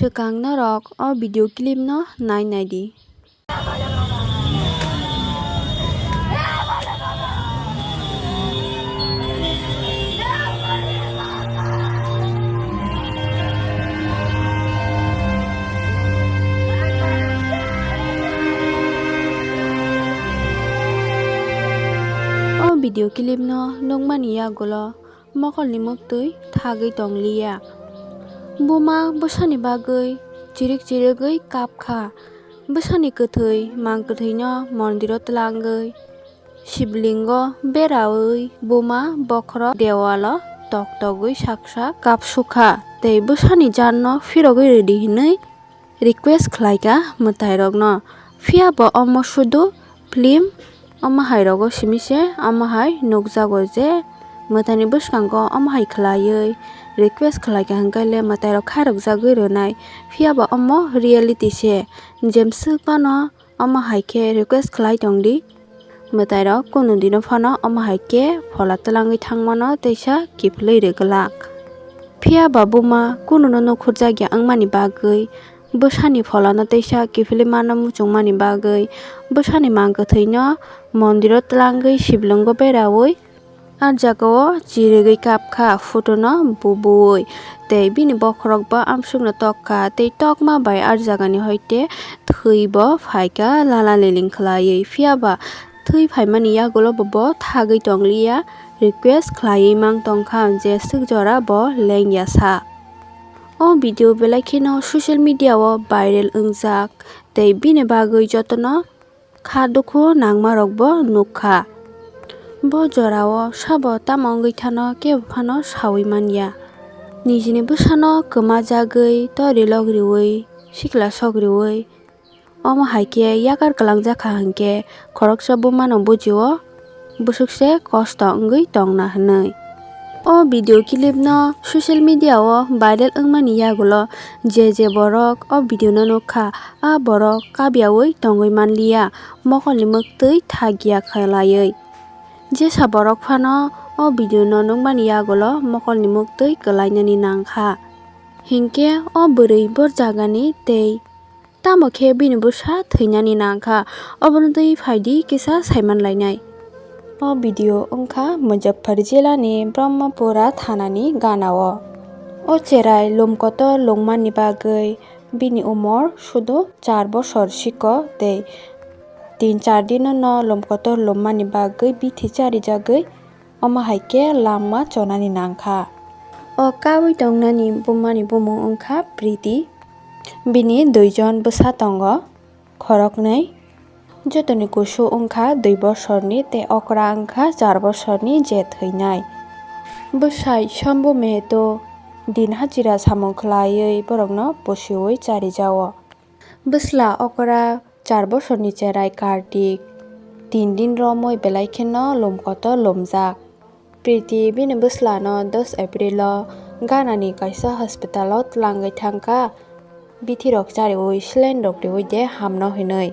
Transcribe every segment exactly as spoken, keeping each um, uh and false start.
Swkang norok o video clip no nai nai di. O video clip no nukmani yagulo mokolni muktwi thagwi tongliya. Buma bwsani bagwi chirik chirigwi kapkha. Bwsani kwthwi mang kwthwino mondiro twlangwi, shiblingo berawi buma bokhorok dewalo tok togwi sak sak kapsukha tei bwsani janno phirogwi rwdi hwnwi request khlaikha mwtairokno. Phiya bo omo sudu film, omo hai rogo simi se omo hai nukjago je mwtaini bwskango omo hai khlaiwi request khlaikha, hwnkhe le mwtairok khairokjagwi rwnai. Phiya bo omo reality se, jemswk phano omo hai khe request khlai tongdi. Mwtairok kunu dino phano omo hai khe phola twlangwi thangmano teisa kiphilwi rwglak. Phiya ba buma kununo nukhurjakya wngmani bagwi, bwsani pholano teisa kiphilwi mano muchungmani bagwi, bwsani mang kwthwino mondiro twlangwi shiblingo berawi, ah jagao chirigwi kapkha photono bubuwi. Tei bini bokhorokbo amsukno tokkha tei tokma bai ah jagani hoite thwibo phaikha lala liling khlaiwi. Phiya ba thwi phaimani yagulo bo, bo thagwi tongliya, request khlaiwi mang tongkha je swk jora bo lengya sa. O video belai kheno social media o viral wngjak tei bini bagwi jotono kha dukhu nangmarokbo nukha. Bo jorao sabo tamo wngwi thano kebo phano saui manya. Nijini bwsano kwmajagwi torilok riui, sikla sok riui, omo hai khe yakar kwlangjakha hwnkhe khoroksa bumano bujio bwswk se kosto wngwi tongna hwnwi. O video clip no social media o viral wngmani yagulo je je borok o video no nukha, a borok kabiaui tongwi manliya, mokolni muktwi thagya khlaiwi. Jesa borok phano o video no nukmani yagulo mokolni muktwi kwlainani nangkha. Hinkhe o bwrwi bor jagani tei tamo khe bini bwsa thwinani nangkha, obono twi phaidi kisa saiman lainai. O video wngkha Muzaffer jilani Brahmapura thanani ganao. O cherai lum kotor lungmani bagwi bini umor sudu char bosor siko tei tin char dino no lum kotor lummani bagwi bithi charijagwi omo hai khe langma chonani nangkha. O kaui tongnani bumani bumung wngkha Priti. Bini duijon bwsa tongo, khoroknwi. Jotoni kusu wngkha dui bosorni tei okra wngkha char bosorni je thwinai. Bwsai Shambhu Meheto din hachira samung khlaiwi borokno pusiui charijao. Bwsla okra char bosorni cherai Kartik tin din romwi belai kheno lum kotor lumjak. Priti bini bwslano dos April o Ghana ni kaisa hospital o twlangwi thangkha, bithi rok chariui saline rok riui de hamno hinui.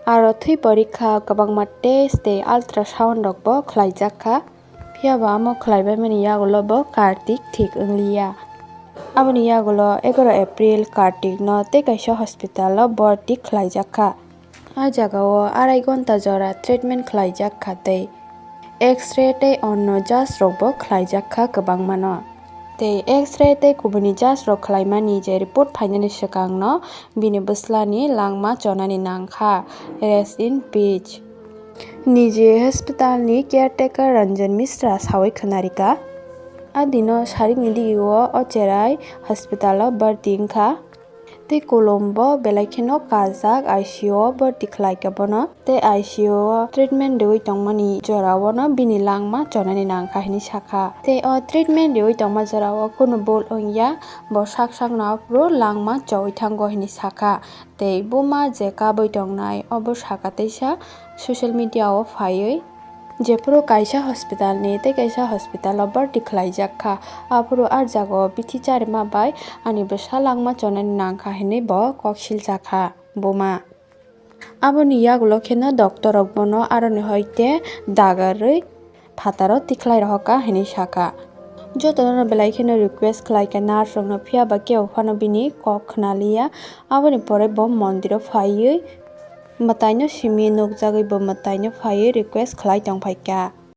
Aro thwi porikha kwbangma test tei ultrasound rok bo khlaijak kha. Phiya bo amo khlaibaimani yagulo bo Kartik thik wngliya. Aboni yagulo egaroh April Kartik no tei kaisa hospital o borti khlaijak kha. A jagao arai gonta jora treatment khlaijak kha tei X-ray tei onno jaj rokbo khlaijak kha kwbangmano. Tei X-ray tei kubuni jaj rok khlaimani je report phainani swkangno bini bwslani langma chonani nangkha. Rest in peace. Niji hospital ni caretaker Ranjan Mishra sawi khwnarikha. A dino sarikni digio o cherai hospital o bharti wngkha. Tei kolombo belai kheno kajak I C U o bharti khlaikha bono. Tei I C U o treatment riui tongmani jorao no bini langma chonani nangkha hinui sakha. Tei o treatment riui tongma jorao kunu bul wngya, bo sak sakno aphuru langma choui thango hinui sakha. Tei buma je kabui tongnai obo saka teisa social media o phaiwi, jephuru kaisa hospital ni tei kaisa hospital o bharti khlaijak kha, aphuru ah jagao bithi charima bai ani bwsa langma chonani nangkha hinui bo kok siljakha buma. Aboni yagulo kheno doctor rok bono aroni hoite dagarwi phataro tikhlai rohorkha hinui sakha. Jotono belai kheno request khlaikha nurse rokno, phiyaba kebo phano bini kok khnaliya. Aboni pore bo mondiro phaiwi mwtaino simi nukjagwi bo mwtaino phaiwi request khlai tongphaikha.